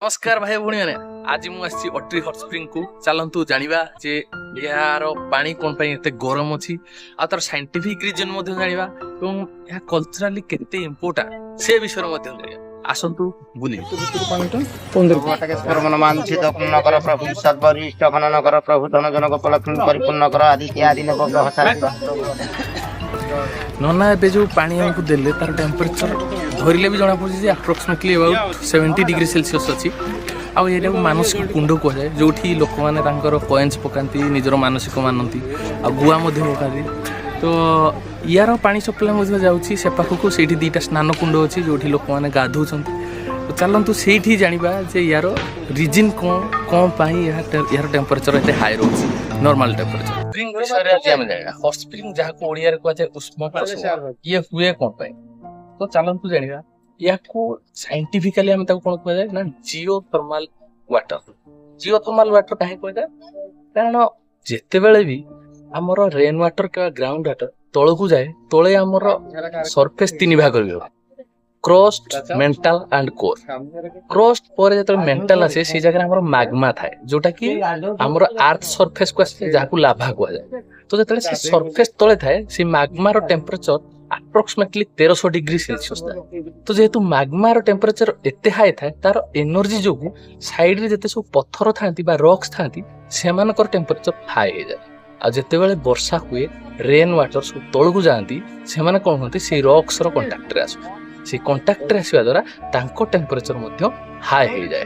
ନମସ୍କାର ଭାଇ ଭଉଣୀମାନେ, ଆଜି ମୁଁ ଆସିଛି ଅଟ୍ରି ହଟ୍ ସ୍ପ୍ରିଙ୍ଗକୁ। ଚାଲନ୍ତୁ ଜାଣିବା ଯେ ଏହାର ପାଣି କ'ଣ ପାଇଁ ଏତେ ଗରମ ଅଛି ଆଉ ତାର ସାଇଣ୍ଟିଫିକ ରିଜନ ମଧ୍ୟ ଜାଣିବା ଏବଂ ଏହା କଲଚରାଲି କେତେ ଇମ୍ପୋର୍ଟାଣ୍ଟ, ସେ ବିଷୟରେ ମଧ୍ୟ ଜାଣିବା। ଆସନ୍ତୁ ବୁଲି ମନୋବାଞ୍ଛିତ ପୂର୍ଣ୍ଣ କର ପ୍ରଭୁ, ସର୍ବରିଷ୍ଟ ଖନନ କର ପ୍ରଭୁ, ଧନ ଜନ ଗୋପଲକ୍ଷ୍ମୀ ପରିପୂର୍ଣ୍ଣ କର, ଆଦିତ୍ୟ ଆଦି ନବଗ୍ରହ। ନନା ଏବେ ଯୋଉ ପାଣି ଆମକୁ ଦେଲେ, ତାର ଟେମ୍ପରେଚର ଧରିଲେ ବି ଜଣାପଡ଼ୁଛି ଯେ ଆପ୍ରୋକ୍ସିମେଟଲି ଆବାଉଟ୍ 70 ଡିଗ୍ରୀ ସେଲସିୟସ୍ ଅଛି। ଆଉ ଏଇଟାକୁ ମାନସିକ କୁଣ୍ଡ କୁହାଯାଏ, ଯୋଉଠି ଲୋକମାନେ ତାଙ୍କର କଏନ୍ସ ପକାନ୍ତି, ନିଜର ମାନସିକ ମାନନ୍ତି ଆଉ ଗୁଆ ମଧ୍ୟ ପକାନ୍ତି। ତ ୟାର ପାଣି ସପ୍ଲାଏ ମଧ୍ୟ ଯାଉଛି ସେ ପାଖକୁ। ସେଇଠି ଦୁଇଟା ସ୍ନାନ କୁଣ୍ଡ ଅଛି, ଯୋଉଠି ଲୋକମାନେ ଗାଧଉଛନ୍ତି। ତ ଚାଲନ୍ତୁ ସେଇଠି ଜାଣିବା ଯେ ୟାର ରିଜିନ୍ କ'ଣ, କ'ଣ ପାଇଁ ଏହାର ଟେମ୍ପରେଚର ଏତେ ହାଇ ରହୁଛି ନର୍ମାଲ ଟେମ୍ପରେଚର। ସ୍ପ୍ରିଙ୍ଗ ବିଷୟରେ ଆଜି ଆମେ ଜାଣିବା। ହଟ୍ ସ୍ପ୍ରିଙ୍ଗ, ଯାହାକୁ ଓଡ଼ିଆରେ କୁହାଯାଏ ଉଷ୍ମ ପ୍ରସବ, ଇଏ ହୁଏ କ'ଣ ପାଇଁ? ତ ଚାଲନ୍ତୁ ଜାଣିବା। ୟାକୁ ସାଇଣ୍ଟିଫିକାଲି ଆମେ ତାକୁ କ'ଣ କୁହାଯାଏ ନା Jio thermal water. Jio thermal water କାହିଁ କୁହାଯାଏ? କାରଣ ଯେତେବେଳେ ବି ଆମର ରେନ୍ ୱାଟର କିମ୍ବା ଗ୍ରାଉଣ୍ଡ ୱାଟର ତଳକୁ ଯାଏ, ତଳେ ଆମର ସରଫେସ୍ ତିନି ଭାଗରେ ବିଭକ୍ତ: crust, mental and core. Crust ପରେ ଯେତେବେଳେ ମେଣ୍ଟାଲ ଆସେ, ସେଇ ଜାଗାରେ ଆମର ମାଗ୍ମା ଥାଏ, ଯୋଉଟା କି ଆମର ଆର୍ଥ ସରଫେସ୍ କୁ ଆସେ, ଯାହାକୁ ଲାଭା କୁହାଯାଏ। ତ ଯେତେବେଳେ ସେ ସରଫେସ୍ ତଳେ ଥାଏ, ସେଇ ମାଗ୍ମାର ଟେମ୍ପରେଚର ଆପ୍ରୋକ୍ସିମେଟଲି 1300 ଡିଗ୍ରୀ ସେଲସିୟସ୍ ଥାଏ। ତ ଯେହେତୁ ମାଗ୍ମାର ଟେମ୍ପରେଚର ଏତେ ହାଇ ଥାଏ, ତାର ଏନର୍ଜି ଯୋଗୁଁ ସାଇଡରେ ଯେତେ ସବୁ ପଥର ଥାନ୍ତି ବା ରକ୍ସ ଥାନ୍ତି, ସେମାନଙ୍କର ଟେମ୍ପରେଚର ହାଇ ହେଇଯାଏ। ଆଉ ଯେତେବେଳେ ବର୍ଷା ହୁଏ, ରେନ୍ ୱାଟର ସବୁ ତଳକୁ ଯାଆନ୍ତି। ସେମାନେ କ'ଣ ହୁଅନ୍ତି? ସେଇ ରକ୍ସର କଣ୍ଟାକ୍ଟରେ ଆସନ୍ତି। ସେଇ କଣ୍ଟାକ୍ଟରେ ଆସିବା ଦ୍ୱାରା ତାଙ୍କ ଟେମ୍ପରେଚର ମଧ୍ୟ ହାଇ ହେଇଯାଏ।